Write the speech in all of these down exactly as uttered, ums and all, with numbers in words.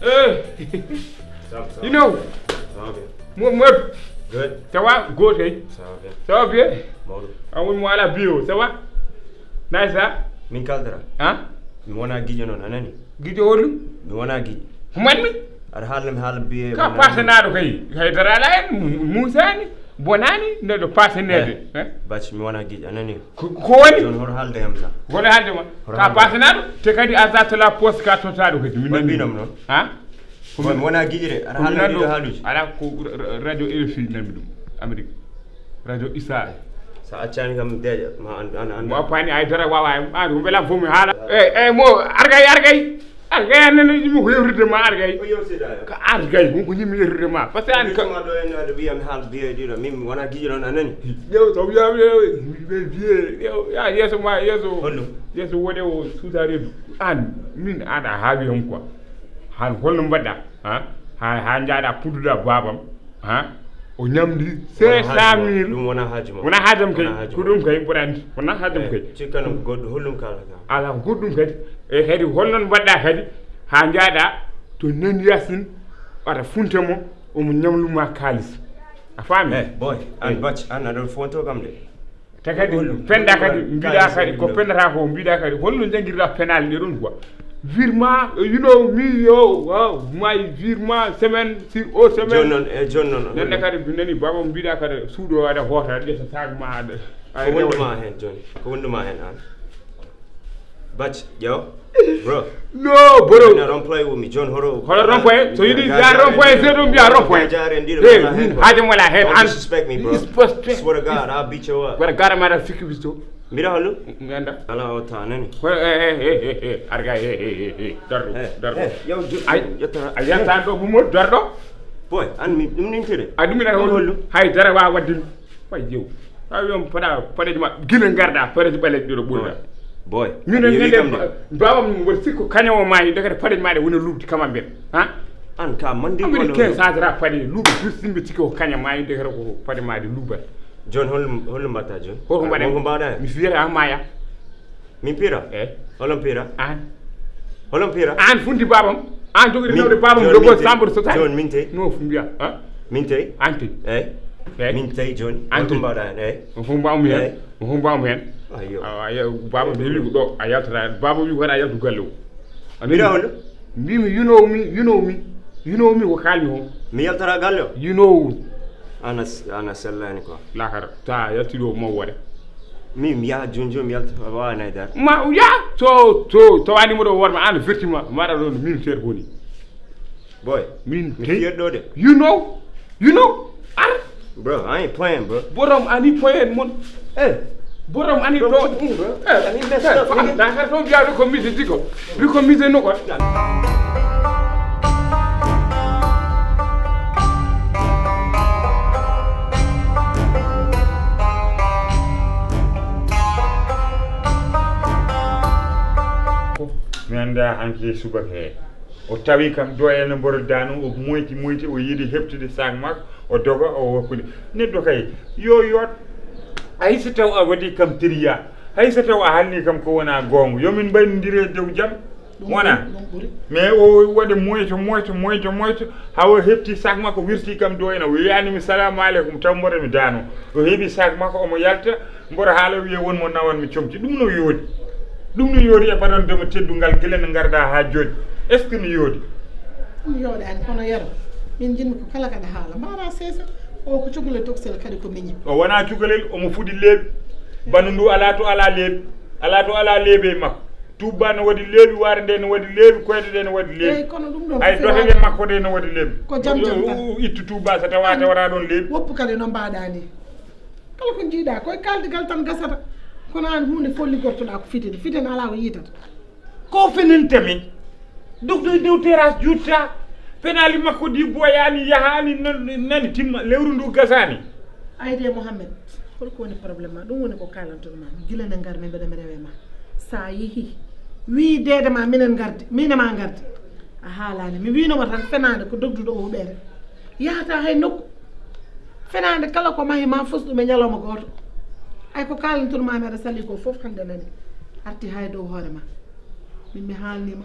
Eh, Ça va, ça you va. Know, Ça va bien. Mo- Mor, Good. Ça va? Good, eh? Ça va bien. Ça va bien? Mawɗo. Ah oui, moi, la bio, ça va? Nice, hein? Min kaldara. Hein? Mi wona gijo noon, a nani? Gijo holu? Mi wona gijo. Human mi? Aɗa haalna mi haala biye. Ka pasenaaɗo kay. Hay dara ala en, musaani, bonaani, neɗɗo paseneede. Eh? Bacci, mi wona gijo, a nani? Ko ko woni? Jooni hoto haalde yam sa. Wona haalde ma. Hoto Ka haalde. Pasenaaɗo, te kadi a zattola poste ka tottaaɗo kadi. Min Hol nani. Ɓinam noon? Ha? Ko mi wona gijo de, aɗa haalna ɗiɗo haaluuji. Ala ko ra- ra- radio R F I nanmi ɗum. Amérique. Radio Isa. Sa accani kam deeƴa, ma an an an. Mo appani ay dara wawa en. An ko belam fof mi haala. Eyyi, eyyi, mo argay, argay. Argay an nana yimmi ko yewtude ma argay. Ko yewtida yo. Ko argay, won ko yimmi yewtude ma. Par ce que an ka Wisuma ɗo en aɗa wiya mi haal biye ɗiɗo, min mi wona gijo noon, a nani? Ƴeew to wiya wiya biye ya yeeso ma yeeso. Holɗum? Yeeso wode o suuta reedu. An min aɗa haawi hen quoi. Han holno mbaɗɗa? Ha? Ha ha njaaɗa pudduɗa babam. Ha? O ñamdi cinq cent mille. Ɗum wona haaju ma. Wona haajam kay. Wona haaju Ko ma. Ɗum kay mboɗa anndi. Wona haajam kay. Cikkano ko goɗɗo, holɗum kaalata? Ala ko goɗɗum kadi. E kadi holnon mbaɗɗa kadi ha njaaɗa to nani yasin wata funte mo omo ñamluma kaalis. A faami? Eh, boy, an bacci, an aɗa fonto kam de. Te kadi Holɗum? penɗa Holɗum kadi waɗa mbiɗa kaalis kadi e ko ɗum ɗo? Penɗata ko mbiɗa kadi holno jangirɗa penal ɗe ɗon quoi. Virement, you know me, yo, wow, my virement semaine sur au Jooni semaine. Noon, e jooni noon. Nande kadi mi nani baba mbiɗa kadi suuɗo aɗa hoota aɗa ƴetta sac ma aɗa. Ko wonduma heen jooni? Ko wonduma heen aan? Bacci, ƴeew. Bro. No bro. Ina rond-point wumi jooni hoto. Hoto rond-point, so yiɗi jaar rond-point, seeɗa mbiya rond-point. Jaare ndiɗo Hey, wala heen min quoi. Haajam wala heen. Don't An disrespect me, bro. Disrespect. Swear to God, I'll beat you up. Wara gara mara sikki bisto. Mbiɗa hollu? Mi anda. Ala o ta nani. Hey, hey, hey, hey, hey. Arga, hey, hey, hey, hey. Darɗo, Hey, darɗo. Hey, yo, Ay, yettata. A yetta ɗo bumo darɗo. Boy, an mi ɗum nintire. A ɗum ina hollu. Hay dara wa waddin. Way jew. Taw yon pada padeji ma gila garda padeji baleji ɗo ɓurda. Boy. Min en ngende babam mo wor sikko kaña o maayi de kadi padeji ma de wona lubdi kama ben. Ha? An ka mandi Amiri wala ken wala. Sadra pade lubi justin be tiko kaña maayi de kadi ko pade ma de luba. Jooni holɗum holɗum mbatta jooni? Ko ko mbaɗen? Ko mbaɗa? Mi fiyata ha maya. Min pira? Eh? Holon pira? An. Holon pira? An funti babam. An jogori nawde babam Jooni lobo min tey- sambur so tan. Jooni min tey. No fu mbiya. Ha? Min tey. Anti. Eh? Eh? Min tey jooni. Anti. Holɗum mbaɗa heen? Eh? Mo fu mbamu Eh? hen. Mo fu mbamu hen. Ayo. Awa ya babam hebi ko ɗo a yaltata babam wi wona yaltu galle o. Mbiɗa holɗo? Mbimi you know me, you know me, you know me ko kalmi o. Mi yaltata galle o? You know. Ana ana sellani quoi. Lakara ta yalti ɗo mo wore. Min mi yaha jooni jooni mi yalta wawa naydar. Ma ya to to to wani mo ɗo worma an vertima mara ɗo min ter honi. Boy. Min Mi tey. Fiyat ɗo de. You know. You know. Ar. Bro, I ain't playing, bro. Borom ani poyen mon. Eh. Borom ani Bro, ɗo. What you mean, bro? I mean, messed up, nigga. Dakar to biya recommité diko. Recommité no ko. Mi anndaa hanki e subaka he. O tawi kam ɗo ene mborodano, o moyti moyti, o yiɗi heɓtude sac makko, o doga, o hokkude. Neɗɗo kay, yo yoot. Hay so taw a waɗi kam tiriya, hay so taw a halni kam ko wona goonga, yo min mbaynondire e dow jam. Wona? Mais o waɗi moyto moyto moyto moyto, haa o heɓti sac makko, wirti kam ɗo ene, o wiyani mi salamu aleykum, taw mboɗo mi dano. O heɓi sac makko, omo yalta. Mboɗo haala wiye won mo nawan mi comci. Ɗum no yoodi. Ɗum no yoodi e baɗonde mo teddungal gila no ngarɗa haa jooɗi. Est-ce que no yoodi? Ɗum yooɗaani kono yero min njiɗmi ko kala kaɗa haala mbaɗa seesa. O ko cukalel tokosel kadi ko miñi. O wona cukalel, omo fuɗi leeɓi. Bandu ndu ala to ala leeɓi. Ala to ala leeɓi e makko. Tuuba no waɗi leeɓi, waare nde no waɗi leeɓi, koyɗe ɗe no waɗi leeɓi. Eyi kono ɗum ɗo ay dote ɗe makko ɗe no waɗi leeɓi. Ko jam jam tan. Ittu tuuba so tawa tawata ɗon leeɓi. Woppu kadi no mbaɗa ni. Kala ko jiiɗa koye kaldigal tan gasata. Kono an hunde folligortoɗa ko fitini fitini ala ko yitata. Ko fenintami. Dogɗo e dow terrasse juutta. Penali makko ɗi boyani yahani nani timma lewru ndu gasani. Ayde Mohammed, holko woni problème ma? Ɗum woni ko kalantoɗo ma gila nde ngarmi mbeɗa mi rewe ma. Sa yeehi wideede ma minen ngardi mine ma ngardi. A haalani mi winoma tan fenade ko dogduɗo o huɓere. Yahata hay nokku. Fenade kala ko mahi ma fos ɗum e ñalawma goto. Ay ko kalantoɗo ma mi aɗa sali ko foof hande nani. Arti hay dow hoore ma. Min mi haalnima.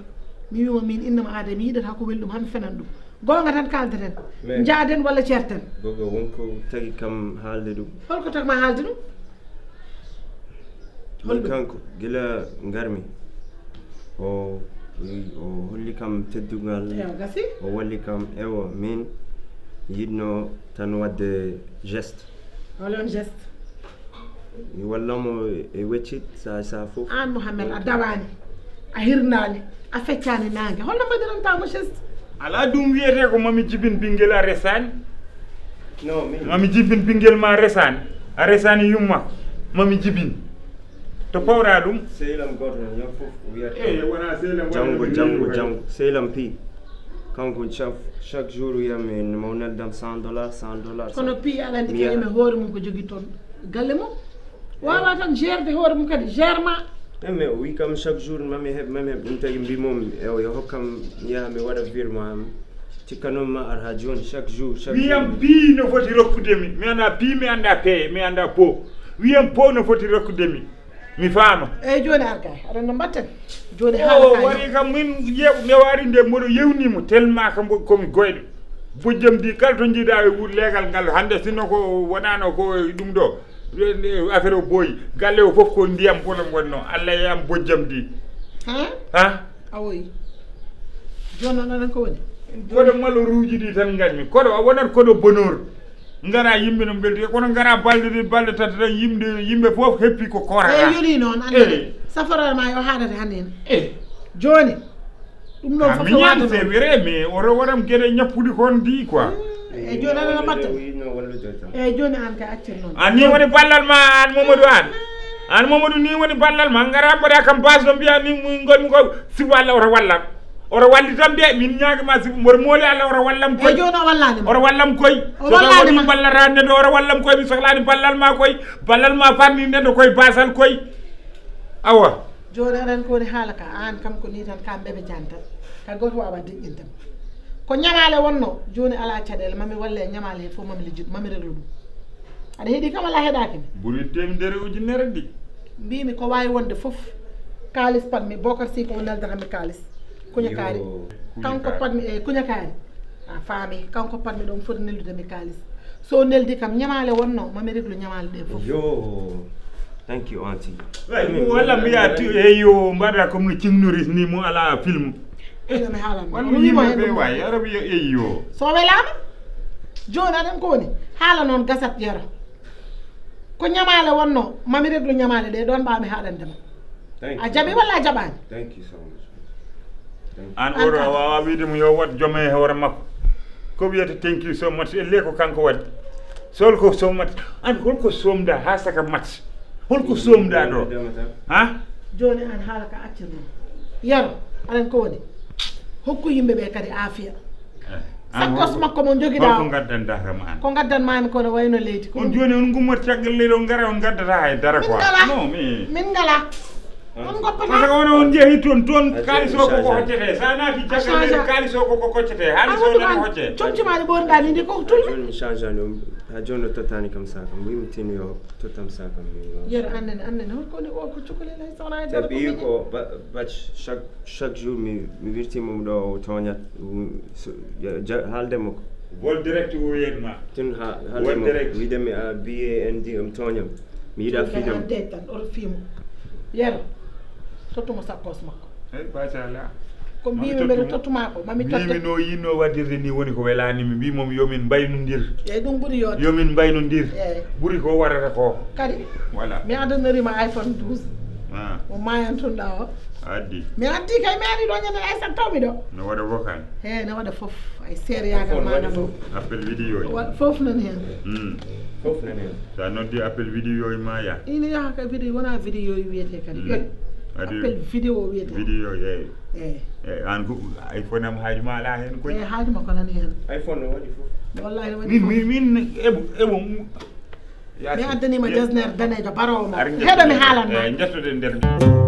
Mi wiima min innama aada mi yiɗata ko weli ɗum, hami fenan ɗum. Goonga tan kaaldaten. Njaaden walla ceerten. Gogo, won ko tagi kam haalde ɗum. Holko tagi ma haalde ɗum? Min kanko gila ngarmi o o holli kam teddungal. Ewa gasi. O walli kam ewo min yiɗno tan wadde geste. Wala on geste. Mi wallamo e weccit sa sa fof. An Mohamed a dawani, a hirnani, a feccani nangue, holno mbaɗirantamo geste? Ala ɗum wiyete ko mami jibin ɓinguel a resani. Non, min. Mami jibin ɓinguel ma a resani. A resani yumma. Mami jibin. To pawra ɗum. Sehlam goto noon ñam fof wiyata. Eyi wona sehlam goto. Janngo janngo janngo sehlam pi. Kanko chaque chaque jour wiyammi mo neldam cent dollars cent dollars. Kono pi aɗa andi kañum e hoore mum ko jogui toon galle mum. Wawa tan gerde hoore mum kadi germa. Emme o wi kam chaque jour mami heɓ mami heɓ ɗum tagi mbimom ewo yo hokkam mi yaha mi waɗa virement am. Cikkannomi ma ar ha joni chaque jour chaque jour. Wiyam pi no foti rokkude mi mi anda pi mi anda pe mi anda po. Wiyam po no foti rokkude mi. Mi faama. Eyyi joni ar kay aɗa no mbatten. Joni haala o kay. Wari kam min yew mi wari nde mboɗo yewnimo tellement kam komi goyɗo. Bojjam ndi kala to jiiɗa e wuro leegal ngal hande sinno ko wonano ko ɗum ɗo. Affaire o boyi galle o foof ko ndiyam boɗo gonno Allah e am bojjam ndi. Ha? Ha? Awoyi. Joni noon aɗa ko woni? Koɗo maloruji ɗi tan ganmi koɗo a wonat koɗo bonor. Ngara yimɓe no mbeldi kono ngara balɗe ɗi balɗe tati tan yimde yimɓe fof heppi ko korata. Eyyi yoni noon ande safarama yo haɗata hande en. Eyyi. Joni. Ɗum ɗo fof miñan c'est vrai mais oto waɗam gueɗe ñappuɗi kon ndi quoi. Eyyi joni aɗa mbatta. Eyyi joni an kay accir noon. An ni woni ballal ma an Mamadou an. An Mamadou ni woni ballal ma ngara mbaɗa kam base ɗo mbiya ni gonmi ko sibu Allah oto wallam. Oto wallitam de min ñaagima sibu mboɗo mooli Allah oto wallam koy. Eyyi joni o wallani ma. Oto wallam koy. O wallani ma. Ballata neɗɗo oto wallam koy mi sohlani ballal ma koy. Ballal ma fanni neɗɗo koy basal koy. Awa. Joni aɗa andi ko woni haala ka an kam ko ni tan ka bébé Diane tan ka goto wawa deƴƴintema. Ko ñamale wonno joni ala caɗele mami walle e ñamale he fof mami lijjude mami reglu ɗum. Aɗa heeɗi kam ala heɗakimi? Buri temedere ujunere ɗi. Mbimi ko wawi wonde fof kalis patmi Bocar Sy ko neldatanmi kalis. Kuña kaari. Kanko patmi e kuña kaari. A faami kanko patmi ɗon foti neldudemi kalis. So neldi kam ñamale wonno mami reglu ñamale ɗe fof. Yo. Thank you auntie. Walla mbiya eyyo mbaɗa comme no cingnoris ni mo ala film. Eyyo mi haalan ma. Walla wiimo hen ɗum. Way ara wiya eyyo. So welama joni aɗan ko woni haala noon gasat yara. Ko ñamaale wonno mami reglu ñamaale ɗe ɗon mbawmi haɗande ma. A jaɓi walla a jaɓani? An oro a wawa wiide mo yo wat joome e hoore makko. Ko wiyata tenki so mat elle ko kanko waɗi. Sol ko so mat an holko somda ha saka mat. Holko somda ɗo? Ha? Joni an haala ka accirno. Yaro aɗan ko woni. Hokku yimɓe ɓe kadi aafiya. Sakkos makko mo jogiɗa. Ko gaddan dahra ma an. Ko gaddan mami kono wayno leydi. On joni on gummor caggal leydi on gara on gaddata hay dara quoi. Non mais. Min ngala. On goppata. Parce que on on jehi ton ton kalis o koko hoccete. Sa nati caggal leydi kalis o koko hoccete. Hali so nati hocce. Comci mani borɗani ndi ko tul. Joni change ani ha joni o tottani kam sa kam wimi tin yo tottam sa kam. Yero annen annen hol koni o ko cukalel hay sona. Tabi ko but chaque chaque jour mi mi wirtimo ɗo o tooñat. Haalde mo ko. Vol direct o wiyat ma. Tun ha haalde mo. Wiide mi a B A N D M tooñam. Mi yiɗa fiidam. Deet tan oto fiimo. Yero. Tottumo sakkos makko. Ey bacala. Ko mbimi mbeɗa tottuma ko mami totte. Mbimi no yinno waɗirde ni woni ko welani mi mbimom yomin mbaynodir. Eyyi ɗum ɓuuri yode. Yomin mbaynodir. Eyyi. Ɓuuri ko warata ko. Kadi. Voilà. Mi adanarima iPhone douze. Ah. Mo mayantunɗa o. Addi. Mi addi kay mi ari ɗo ñande ay sa tawmi ɗo. No waɗa vocal. He no waɗa foof. Ay seere yagal ma namo. Appel vidéo. Fof nan hen. Hmm. Fof nan hen. Sa noddi appel vidéo ma ya. Ina yaha ka vidéo wona vidéo wiyete kadi. Hmm. Appel vidéo wiyete. Vidéo eyi. Eyi. Eyi an ko iPhone am haaju ma ala hen koy. Eyi haaju ma ko nan hen. iPhone no waɗi fof. Wallahi waɗi fof. Min min eɓo eɓo. Mi addanima jasner danejo barowo ma. Heɗo mi haalan ma. Eyi jettoɗen nder.